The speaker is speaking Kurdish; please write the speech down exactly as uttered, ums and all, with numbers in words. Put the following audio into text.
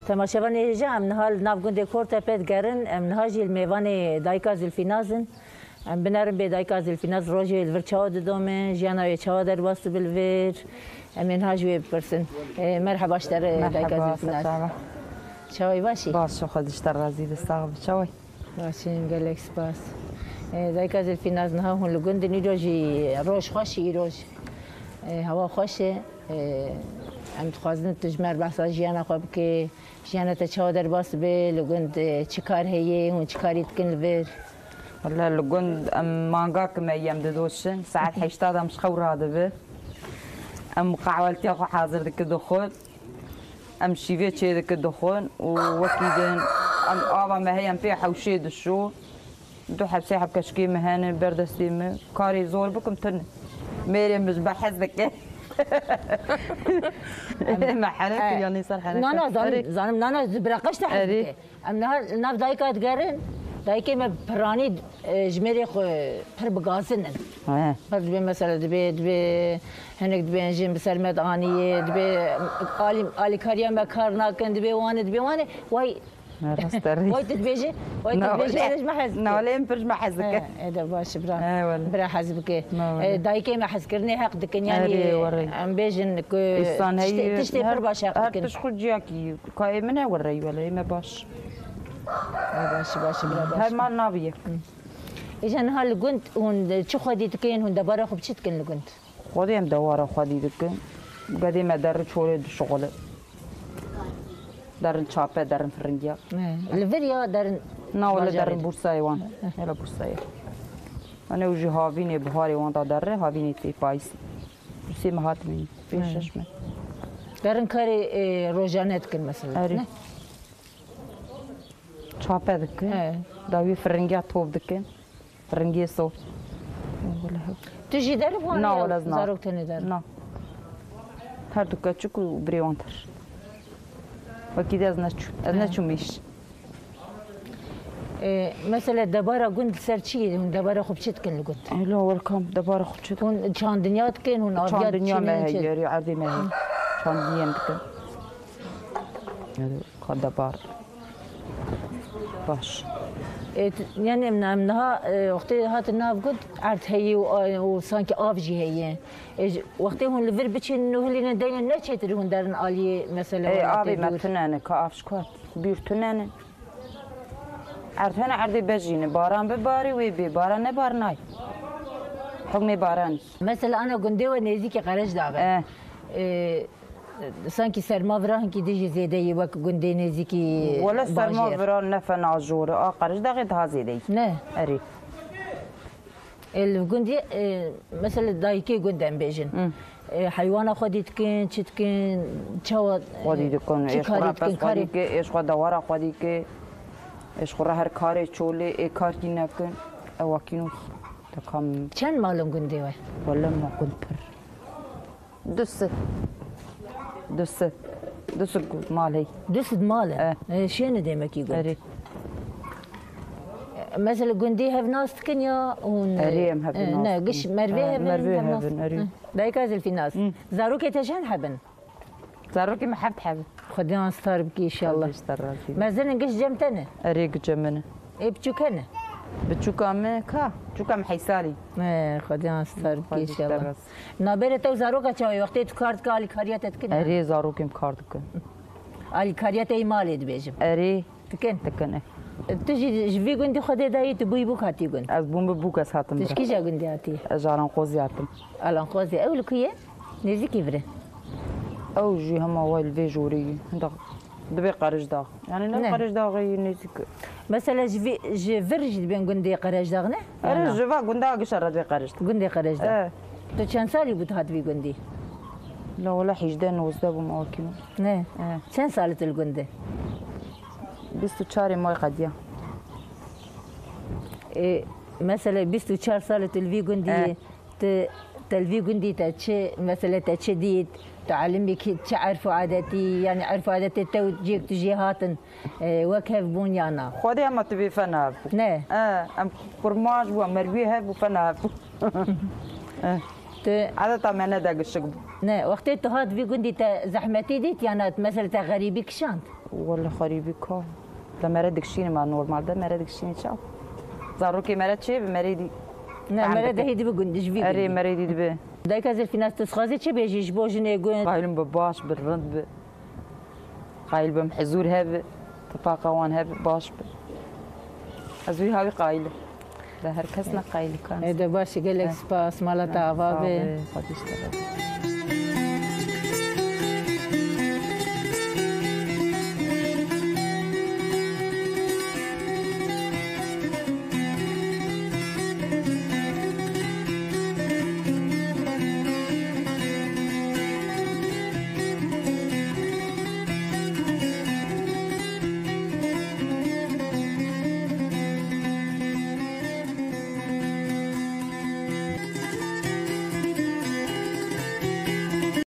Temaşevanê hêja, em niha li nav gundê Kortepe digerin. Em niha jî li mêvanê dayika Zilfînaz in. Em binerin bê dayika Zilfînaz rojê li vir çawa didomin, jiyana wê çawa derbas dibe li vir. Em ê niha ji wê bipirsin. E, merheba ji te re, dayika Zilfînaz. Merheba, Sefara. Çawa yî, baş î? Baş, xwe dişte razî de, sax bi, çawa yî? Baş in, gelek spas. E, dayika Zilfînaz, niha hûn li gund in, îro jî roj xweş e, îro jî, e, hewa xweş e. E, em dixwazin tu ji me re behsa jiyana xwe bikî. Jiyana te çawa derbas dibe? Li gund, e, çi kar heye? Hûn çi karî dikin li vir? Wele li gund em manga kime yem didoşin. Saet heşta de em ji xew radibi. Em qehweltiya xwe hazir dike dixwin. Em şîvê çê dike dixwin û wekî din em ava me heye em pê hewşê dişo. Du heb sê heb keçikê min hene ber destê min. Karê zor bikim tune. Mêrê min ji me hez dike. Me here kir, yanî ser here kir. Na, na, zanim, zanim, na, na, ji bira qeş te hez dike. Em niha li nav dayika digerin. Dayikê me piranî, e, ji mêrê xwe pir bi gazin in. He. Pir dibê, mesela dibê, dibê hinek dibêjin bi ser me dianiyê, dibê alî-, alîkariya me kar nakin, dibê wan e, dibê wan e. Way, Rast e, rî. Way tu dibêjî, way tu dibêjî, ez ji me hez dikim. Na, wele em pir ji me hez dikin. He, ê de baş, bira. He, wele. Bira hez bike. Na, wele. E, dayikê me hezkirinê heq dikin, yanî, erê, were, em bêjin ku tiştê, tiştê pir baş heq dikin. Her tişt xwe ciyakî, kayê min e, were, wele, me baş. Ê, baş, baş, bira, baş. Her mal nabiye. Hı. Îja niha li gund hûn çi xwedî dikin, hûn debara xwe bi çi dikin li gund? Xwedî em dewara xwedî dikin. Gedê me derin çolê dişixule. Derin çape, derin firingiya. He. Li vir ya derin? Na, wele derin Bursayê wan. He. Wele Bursayê. Wan ew jî havînê biharê wan da derre, havînê tê payîzê. Sê meh hatimî, pênc şeş meh. Derin karê, e, rojane dikin mesela, ne? Çape dikin. He. Dawî firingiya top dikin. Firingiyê so. Tu jî derin wan? Na, ya wele ez na. Zarok tenê derin? Na. Her du keçik û birê wan der. Wekî de ez neçû-, ez neçûm îş. E, mesela debara gund li ser çi ye? Hûn debara xwe bi çi dikin li gund? Elo, welcome, debara xwe çi dikin? Hûn çandiniya dikin, hûn aviya diçînin? Çandiniya me heye, erê erdê me heye. Çandiniyê em dikin. Ka debar. Baş. E, t-, yani em, em niha, e, wextê hatin nav gund erd heye û, û sanki av jî heye. E, ji, wextê hûn li vir biçin û hilînin deynin ne çêtir hûn derin aliyê mesela? E, avê me tunene, ka av ji ku hat? Bîr tunene. Erd hene erdê bejîne. Baran bibarî wê bê. Baran nebar nay. Hukmê baranî. Mesela ana gundê we nêzîkî Qerejdax e. E. E, Sanki serma vira hinkî din jî zêde yî wek gundê nêzîkî bajêr. Wele serma vira ne fena jor e. A Qerejdaxê daha zêde yî. Ne. Erê. E, li gundî, e, mesela dayikê gund em bêjin. Hı. E, heywana xwedî dikin, çi dikin, çawa, e, xwedî dikin, çi êş xwe karî re dikin, pez xwedî karê ke, êş xwe dewara xwedî ke, êş xwe re her karê çolê, ê karkî nekin. Ew wekî nû te kam. Çend mal in gundê we? Wele me gund pir. Du sed. Du sed. Du sed mal hey. Du sed mal e? E. E, şêne demekî gund. Erê. E, mesela gundî hev nas dikin ya hûn? Erê, em hev nas dikin. E, ne, giş mervê hev in, mervê hev nas dikin. Erê. Hı. Dayika Zilfînaz. Hı. Zarokê te çend heb in? Zarokê me heft heb in. Xwedê an star bikî inşallah. Xwedê ji te razî be. Mezin in, giş cem te ne? Erê, giş cem min e. Ê biçûke ne? Biçûka me ka? Biçûka me heysalî. Ê, Xwedê an star bikî inşallah. Xwedê ji te razî. Nabêrê te û zaroka çawa ye? Wextê tu kar dike, alîkariya te dikin ya? Erê, zarokê min kar dikin. Alîkariya te yê malê dibêjim. Erê. Dikin? Dikin, e. Tu jî ji vî gundî Xwedê dayî, tu bûyî bûk hatî gund? Ez bûm bi bûk ez hatim bira. Tu ji kîja gundî hatî? Ez ji Alanqozê hatim. Alanqozê. Ew li ku ye? Nêzîkî vir e? Ew jî hema wayî li vê jorê yî. Hinda dibê Qerejdax. Yani ne Qerejdaxê yî nêzîk. Mesela ji vî, ji vir jî dibên gundê Qerejdax ne? Erê, ji va gunda gişa re dibê Qerejdax. Gundê Qerejdax. E. Tu çend salî bû tu hat vî gundî? La wele hîjdeh nozdeh bûm awakî. Ne. E. Çend salî tu li gund e? Bîst û çarê may qediya. E, mesela bîst û çar salî tu li vî gundî yî. E. Tu, te li vî gundî te çi, mesela te çi dît, tu elimî kî çi erf û adetî, yani erf û adetê te û ciyek tu jê hatin, e, wek hev bûn ya na? Xwedê hema tu bê fena hebû. Ne. E, em kurmaş bû, em mervî hebû, fena hebû. E. Tu adeta me ne de gişik bû. Ne, wextê tu hat vî gundî te zehmetî dît ya na, mesela te xerîbî kişand? Wele xerîbî ka. De mere dikşînî ma normalde mere dikşînî çaw. Zarokê mere çê bi merê dî. Ne, mere dehê dibi gund, ji vî Erê gundî. Merê dî dibi. Dayka Zilfînas, tu dixwazî çi bêjî ji bo jinê gund? Qayîlim bi baş bi, rind bi. Qayîl bim hizûr hebi, tipaqa wan hebi, baş bi. Ez wî hawî qayîlim. De her kes ne qayîl kan. Ê de baş e, gelek spas, mala te ava be. Xwedî işte.